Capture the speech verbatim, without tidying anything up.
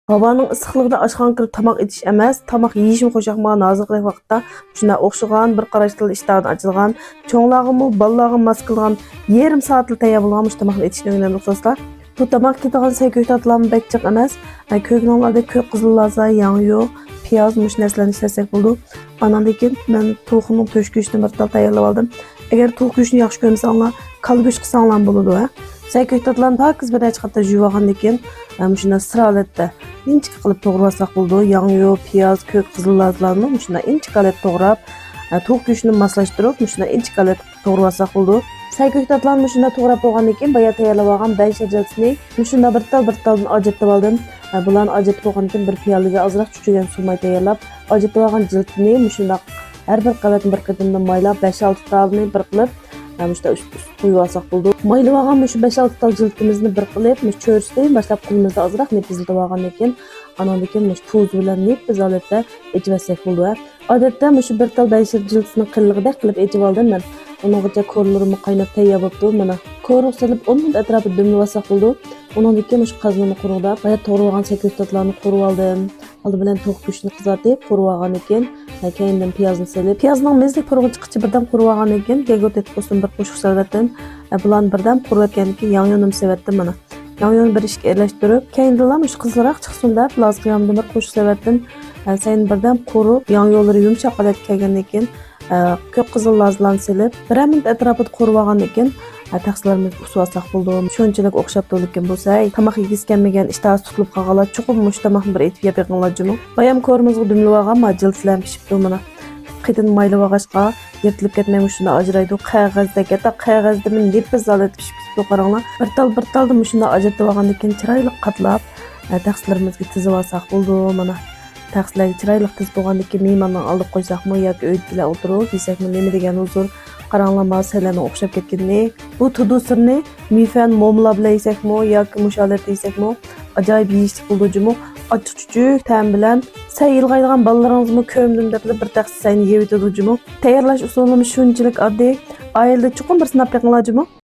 ھاۋانىڭ ئىسسىقلىقىدا ئاشخانىغا كىرىپ تاماق ئېتىش ئەمەس، تاماق يېيىشمۇ قوشاقمىغان ھازىرقىدەك ۋاقىتتا مۇشۇنداق ئوخشىغان بىر قاراشتىلا ئىشتىھانى ئاچىدىغان، چوڭلارغىمۇ، بالىلارغىمۇ ماس كېلىدىغان يېرىم سائەتلا تەييار بولغان مۇشۇ تاماقنى ئېتىشنى ئۆگىنەمدۇق دوستلار. بۇ تاماققا كېتىدىغان سەي كۆكتاتلارمۇ بەك جىق ئەمەس. ئە، كۆرگىنىڭلاردەك كۆك قىزىل لازا، ياڭيۇ، پىياز مۇشۇ نەرسىلەرنى ئىشلەتسەك بولىدۇ. ئاناندىن كېيىن مەن توخۇنىڭ تۆشۈك گۆشىنى بىر تال تەييارلىۋالدىم. ئەگەر توخۇ گۆشىنى ياخشى كۆرمىسەڭلار، كالا گۆش قىلساڭلارمۇ بولىدۇ، ھە. سەي كۆكتاتلارنى پاكىز بىر نەچچە قېتىم يۇيۇۋالغاندىن كېيىن، ئە، مۇشۇنداق سىر ھالەتتە ئىنچىكە قىلىپ توغرىۋالساق بولىدۇ. ياڭيۇ، پىياز، كۆك قىزىل لازىلارنى مۇشۇنداق ئىنچىكە قىلىپ توغراپ، ئە، توخۇ گۆشىنى ماسلاشتۇرۇپ، مۇشۇنداق ئىنچىكە قىلىپ توغرىۋالساق بولىدۇ. سەي كۆكتاتلارنى مۇشۇنداق توغراپ بولغاندىن كېيىن، بايا تەييارلىۋالغان بەنشە جىلتىسىنى مۇشۇنداق بىر تال، بىر تالدىن ئاجرىتىۋالدىم. ھە، بۇلارنى ئاجرىتىپ بولغاندىن كېيىن، بىر پىيالىگە ئازراق چۈچۈگەن سۇ ماي تەييارلاپ، ئاجرىتىۋالغان جىلتىنى مۇشۇنداق ھەر بىر قەۋەتنى بىر قېتىمدا مايلاپ، بەش-ئالتە تالنى بىر قىلىپ، ھە، مۇشۇنداق ئۈست-ئۈستىگە قويۇۋالساق بولىدۇ. مايلىۋالغان مۇشۇ بەش-ئالتە تال جىلتىمىزنى بىر قىلىپ، مۇشۇ چۆرىسىدىن باشلاپ قولىمىزدا ئازراق نېپىزلىتىۋالغاندىن كېيىن، ئاناندىن كېيىن مۇشۇ تۇزى بىلەن نېپىز ھالەتتە ئېچىۋەتسەك بولىدۇ. ئادەتتە مۇشۇ بىر تال بەنشىر جىلتىسىنىڭ قېلىنلىقىدەك قىلىپ ئېچىۋالدىم مەن. ئۇنىڭغىچە كورىلىرىمۇ قايناپ تەييار بوپتۇ. مانا، كورىغا سېلىپ ئون مىنۇت ئەتراپىدا دۈملىۋالساق بولىدۇ. ئۇنىڭدىن كېيىن مۇشۇ قازىنىنى قورۇغداپ، بايا توغرىۋالغان سەي كۆكتاتلارنى قورۇۋالدىم. ئالدى بىلەن توخۇ گۆشىنى قىزارتىپ، قورۇۋالغاندىن كېيىن، كەينىدىن پىيازنى سېلىپ، پىيازنىڭ مېزىلىك پۇرىقى چىققىچە بىردەم قورۇۋالغاندىن كېيىن، گەگۇ تېتىقى ئۈستىدىن بىر قوشۇق سېلىۋەتتىم. ئە، بۇلارنى بىردەم قورۇۋەتكەندىن كېيىن، ياڭيۇنىمۇ سېلىۋەتتىم مانا. ياڭيۇنى بىر ئىككى ئەرلەشتۈرۈپ، كەينىدىنلا مۇشۇ قىزىلراق چىقسۇن دەپ، لازا قىيامىدىن بىر قوشۇق سېلىۋەتتىم. ئە، سەينى بىردەم قورۇپ، ياڭيۇلىرى يۇمشاق ھالەتكە كەلگەندىن كېيىن، ئە، كۆك قىزىل لازىلارنى سېلىپ، بىرەر مىنۇت ئەتراپىدا قورۇۋالغاندىن كېيىن، ئە، تەخسىلىرىمىزگە ئۇسۇۋالساق بولىدۇ. شۇنچىلىك ئوخشاپتۇ، لېكىن بولسا، ھەي، تاماق يېگۈسى كەلمىگەن، ئىشتىھاسى تۇتۇلۇپ قالغانلار چوقۇم مۇشۇ تاماقنى بىر ئېتىپ يەپ بېقىڭلار جۇمۇ. بايام كورىمىزغا دۈملىۋالغان ما جىلتىلەرمۇ پىشىپتۇ مانا. قېتىن مايلىۋالغاچقا، يىرتىلىپ كەتمەي مۇشۇنداق ئاجرايدۇ. قەغەزدەك، ھەتتا قەغەزدىمۇ نېپىز ھالەتتە پىشىپ كېتىپتۇ، قاراڭلار. بىر تال، بىر تالدىن مۇشۇنداق ئاجرىتىۋالغاندىن كېيىن، چىرايلىق قاتلاپ، ئە، تەخسىلىرىمىزگە تىزىۋالساق بولىدۇ، مانا. تەخسىلەرگە چىرايلىق تىزىپ بولغاندىن كېيىن، مېھماننىڭ ئالدىغا قويساقمۇ ياكى ئۆيدىكىلەر ئولتۇرۇپ يېسەكمۇ، نېمە دېگەن ھۇزۇر. قاراڭلار، مانا سەيلەرنىڭ ئوخشاپ كەتكىنىنى. بۇ تۇدۇ سىرنى مىفەن مومىلار بىلەن يېسەكمۇ ياكى مۇشۇ ھالەتتە يېسەكمۇ، ئاجايىپ يېيىشلىك بولىدۇ جۇمۇ. ئاچچىق چۈچۈك تەم بىلەن سەي يىلغايدىغان بالىلىرىڭىزمۇ كۆمدۈم دەپلا بىر تەخسە سەينى يەۋېتىدۇ جۇمۇ. تەييارلاش ئۇسۇلىمۇ شۇنچىلىك ئاددىي. ئائىلىدە چوقۇم بىر سىناپ بېقىڭلار جۇمۇ.